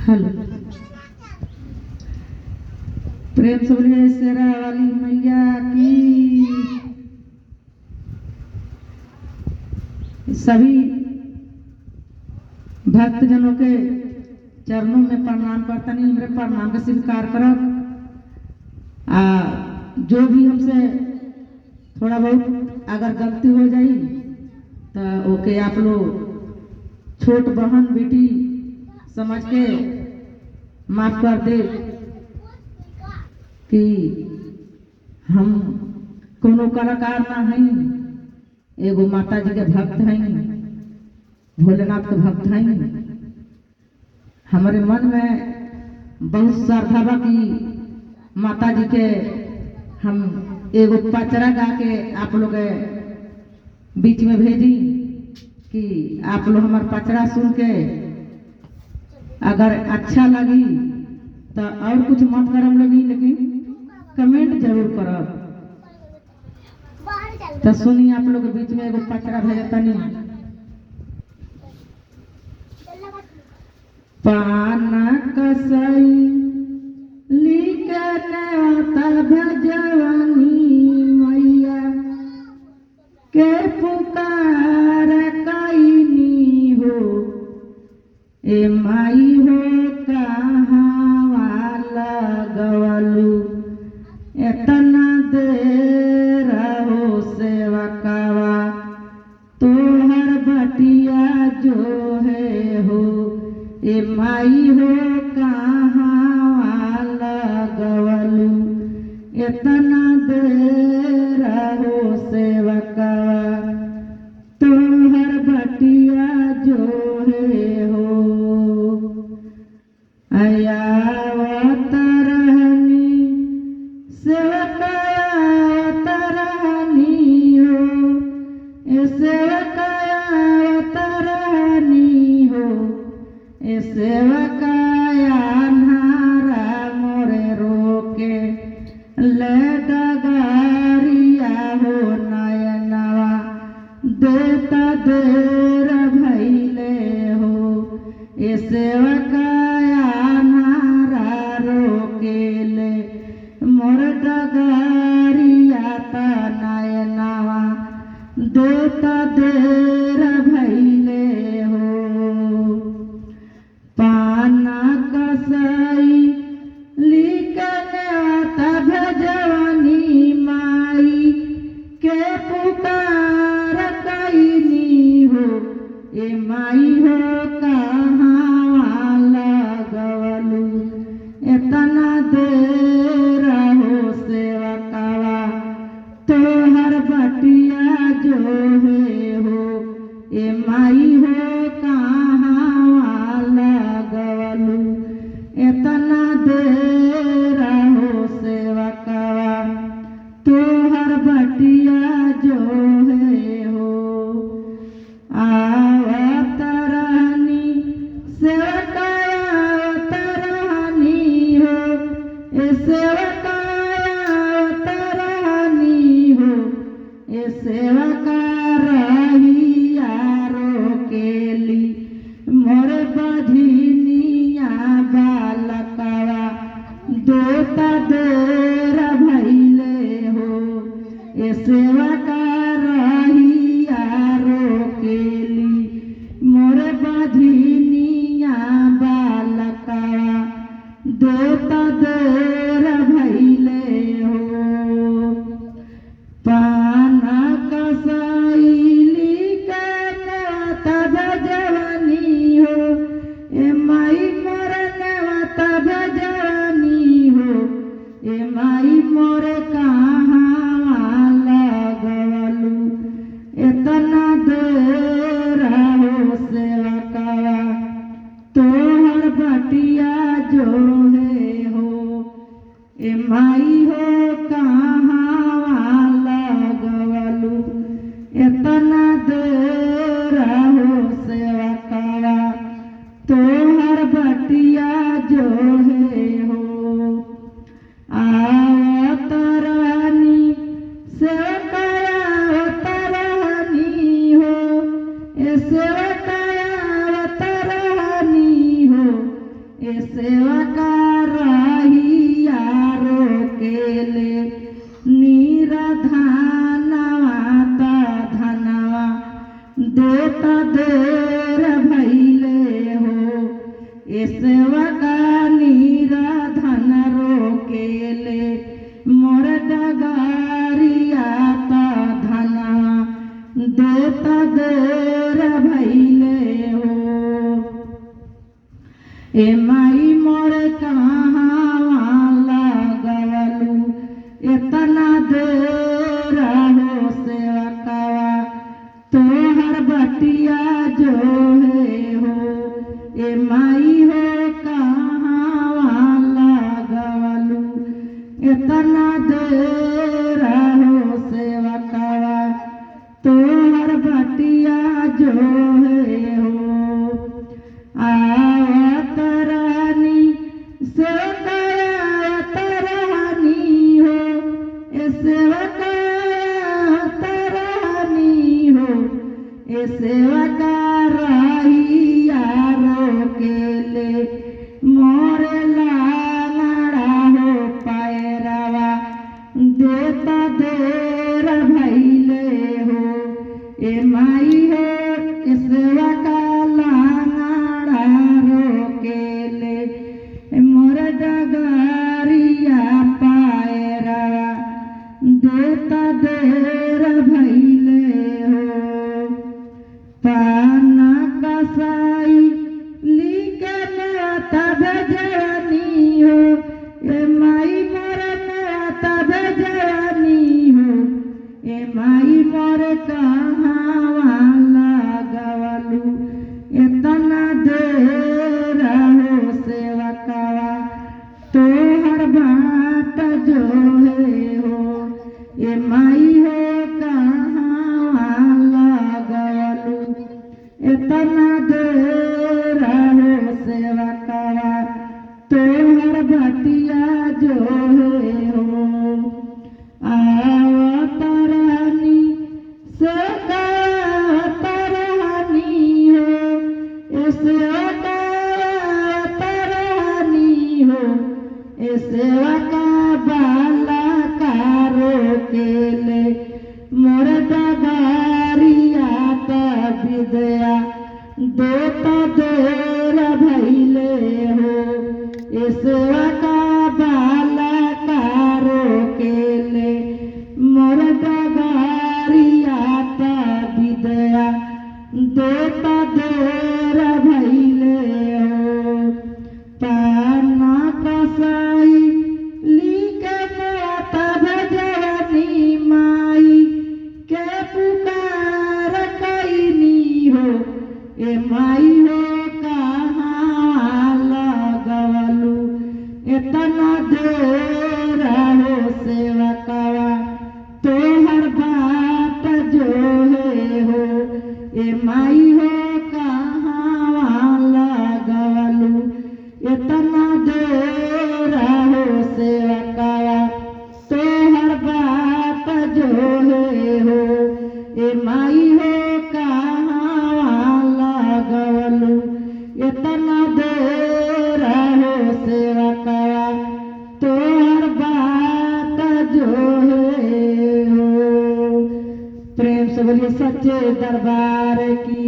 Hello, प्रेम से बोलिए शेरा वाली मैया की। सभी भक्तजनों के चरणों में प्रणाम करतनी, हमरे प्रणाम के स्वीकार करब। आ जो भी हमसे थोड़ा बहुत अगर गलती हो जाई तो ओके आप लोग छोट बहन बेटी समझ के माफ कर दे कि हम कोनो कलाकार ना हई, एगो माता जी के भक्त हई, भोलेनाथ के भक्त हई। हमारे मन में बहुत श्रद्धा बा कि माता जी के हम एगो पचरा गा के आप लोग के बीच में भेजी कि आप लोग हमार पचरा सुन के अगर अच्छा लगी तो और कुछ मत करम लगी, लेकिन कमेंट जरूर करब। तो सुनी आप लोग के बीच में एगो पचरा भेजतनी। पाना कसई लिखने भजवनी मैया के पुकार कईनी हो, ए माई हो कहाँ लगवलू एतना देर हो सेवकवा तोहर बटिया जो है हो, ए माई हो कहाँ लगवलू एतना देर हो सेवकवा तोहर बटिया जो है हो। अयावत रहनी सेवकायावत रहनी हो, ए सेवकायावत रहनी हो, ए सेवकाया अन्हारा मोरे रोके ले डगारिया हो नयनवा देता देर भैले हो, ए सेवकाया अन्हारा रोकेले मोर डगारिया त नयनवा देता देर भैले हो। पाना कसई लिखने भजवनी माई के पुकार कईनी हो, ए माई हो कहाँ लगवलू एतना देर हो सेवकवा तोहर बटिया जो है हो, ए माई हो कहाँ लगवलू एतना देर हो सेवकवा तोहर बटिया जो है हो। आवत रहनी सेवकायावत रहनी हो, ए सेवकायावत रहनी हो, ए सेवका रहिया रोकेली मोर बधिनिया बालकवा देता देर भैले हो, ए सेवका रहिया रोकेली मोर बधिनिया बालकवा देता देर भैले हो। पाना कसैली के भजवनी हो, ए माई मोर नेवत भजवनी हो, ए माई मोर कहाँ लगवलू एतना देर हो सेवकवा तोहर बटिया जो है हो, ए माई हो कहाँ लगवलू एतना देर हो सेवकवा तोहर बटिया जो है हो। आवत रहनी सेवकायावत रहनी हो, ए सेवकायावत रहनी हो, ए सेवा का रहिया रोकेले नीरधानवा त धनवा देता देर भैले हो। ए सेवा का नीरधन रोकेले मोर डगारिया त धनवा देता देर भैले हो। ए माई मोर कहाँ लगवलू इतना देर हो सेवकवा तोहर बटिया जो है हो। ए माई हो कहाँ लगवलू इतना देर हो सेवकवा तोहर बटिया जो है हो। आवत रानी सेवकायत रानी हो, ए सेवकायत रानी हो, ए सेवका रहिया रोकेले मोर लांगड़ा हो पैरवा देता देर भैले हो। ए माई हो ए सेवका लांगड़ा रोकेले मोर डगारिया पायरवा देता देर भैले हो। पाना कसाई लिके नेता भेजनी हो, ए माई मोर नेता भेजनी हो, ए माई मोर कहाँ लगवलू इतना देर हो सेवकवा तोहर बाट जो है हो। ए माई हो कहाँ लगवलू इतना देर हो सेवकवा तोहर बटिया जो है हो। आवत रानी सेवकायत रानी हो, ए सेवकायत रानी हो, ए सेवका बाला कारो केले मोर डगारिया त विद्या देता देर भैले हो। ए सेवका बाला कारो केले मोर डगारिया त विद्या देता देर भैले हो। पाना कसाई लिके नेता भजनी माई के पुकार कैनी हो, ए माई हो कहाँ लगवलू इतना देर हो सेवकवा तोहर बाट जो है हो। ए माई हो कहाँ लगवलू इतना देर हो सेवकवा तोहर बाट जो है हो। ए माई हो कहाँ लगवलू इतना देर हो सेवकवा तोहर बाट जो है हो। प्रेम से बोलिए सच्चे दरबार की।